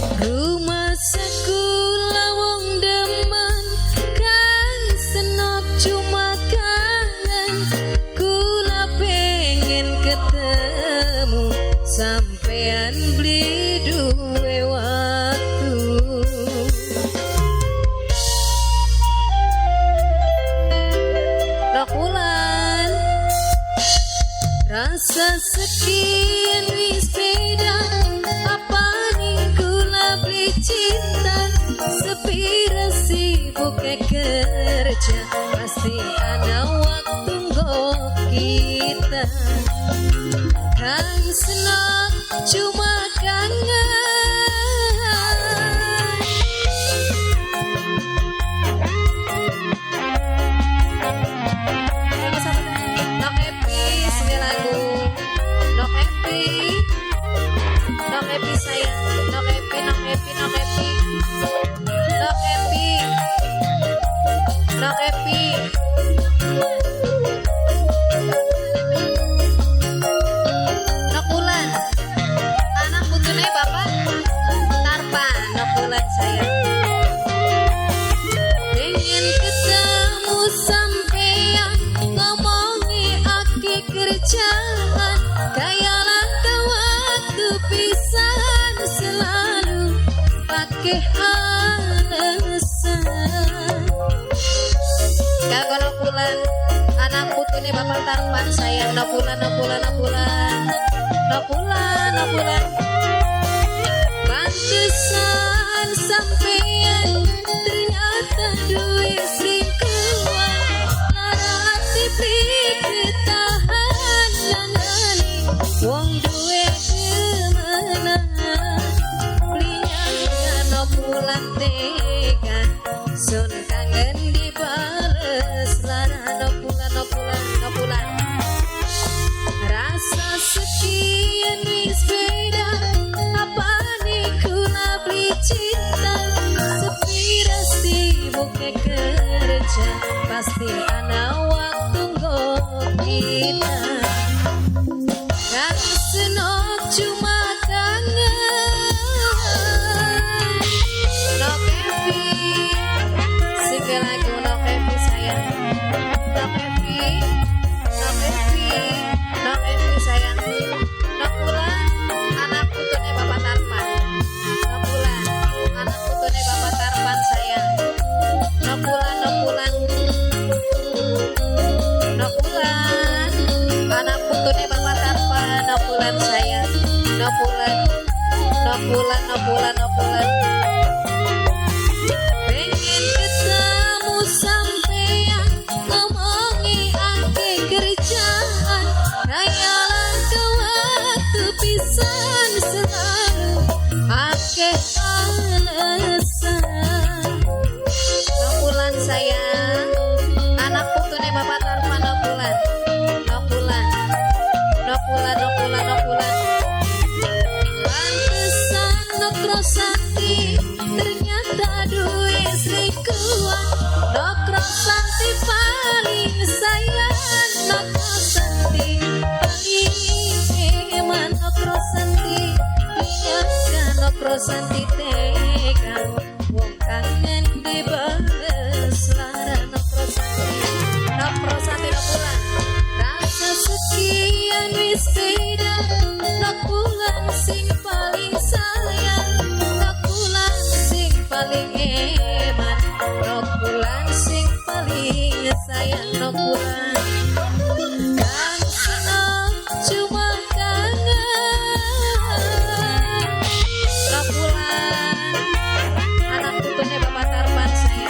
Rumah kula wong demen kang senok cuma kangen. Kula pengen ketemu sampean beli duwe waktu. Rokulan rasa sekian wis beda, apa nih kula beli cinta. Sepira sibuk kerja pasti ada waktu nggo kita. Kang senok cuma kangen. Nok happy sing lagu. Nok happy. Nok happy sayang. Nok happy, nok happy, nok happy. Nok happy. Nok happy. Nok bulan. Anak putune Bapak Tarpan. Nok bulan sayang. Pengen ketemu sampean ngomongi aki kerjaan. Kayak langka waktu pisan selalu pakai alasan. Kagak nok bulan, anak putune Bapak Tarpan sayang. Nok bulan, nok bulan, nok bulan. Nok bulan, nok bulan. Pantesan sampean ternyata duwe selingkuhan. Lara ati beli ketahan nangani wong duwe demenan. Beli nyangka nok bulan tega sun kangen dibales lara. Nok bulan, nok bulan, nok bulan. Rasa sekian wis beda, apa nih kula beli cinta. Sepira sibuk kerja pasti ana waktu nggo kita. Kang senok cuma kangen. Nok happy sing lagu nok happy sayang. Nok happy, nok happy, nok happy sayang. Nok bulan anak putune Bapak Tarpan. Nok bulan anak putune Bapak Tarpan sayang. Nok bulan, nok bulan. Nok bulan anak putune Bapak Tarpan. Nok bulan sayang. Nok bulan, nok bulan, nok bulan, nok bulan. Pengen ketemu sampean ngomongi akeh kerjaan. Kayak langka waktu pisan selalu akeh alasan. Nok bulan sayang, anak putune Bapak Tarpan. Nok bulan, nok bulan, nok bulan, nok bulan, nok bulan. Pantesan nok Rosanti ternyata duwe selingkuhan. Nok Rosanti paling sayang. Nok Rosanti paling eman. Nok Rosanti nyangka nok Rosanti tega wong kangen dibales lara. Nok Rosanti, nok Rosanti, nok bulan. Rasa sekian wis beda, nok bulan sing paling sayang. Nok bulan sing paling eman. Nok bulan sing paling sayang. Nok bulan. Kang senok cuma kangen. Nok bulan anak putune Bapak Tarpan sayang.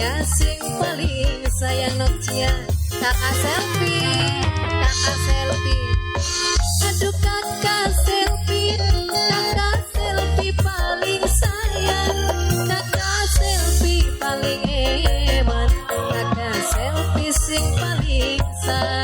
Cia sing paling sayang, Nok Cia. Kakak selfie, kakak selfie. Aduh, kakak selfie, kakak selfie paling sayang, kakak selfie paling eman, kakak selfie sing paling sayang.